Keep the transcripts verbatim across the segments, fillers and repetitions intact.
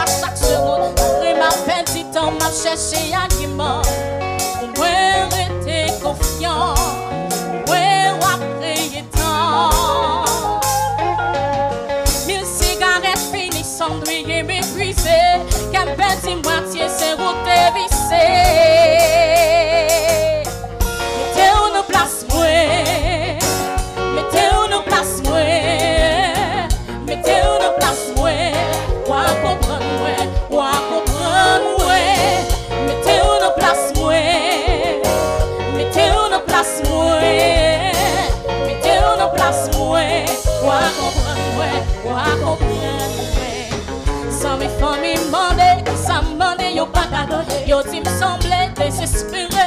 Chak segonn, malgre m ap pèdi tan, m ap chèche agiman pou mwen rete konfyan. Mwen w ap kreye tan. Mil sigarèt fini, san m dwe m epuize. Kè m pèdi mwatye, se ou te vise. Mete w nan plas mwen. Mete w nan plas mwen. Mete w nan plas mwen. W a konprann mwen. W a konprann mwen. Mete w nan plas mwen. Mete w nan plas mwen. Mete w nan plas mwen. W a konprann mwen. W a konprann mwen. Zanmi, fanmi mande, kisa m mande, yo pa ka do. Yo di m sanble dezespere.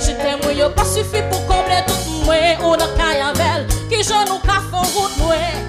Je t'aime mwen yo pa sifi pou konble tout mwen. Ou nan kay avè l, kijan nou ka fè wout mwen?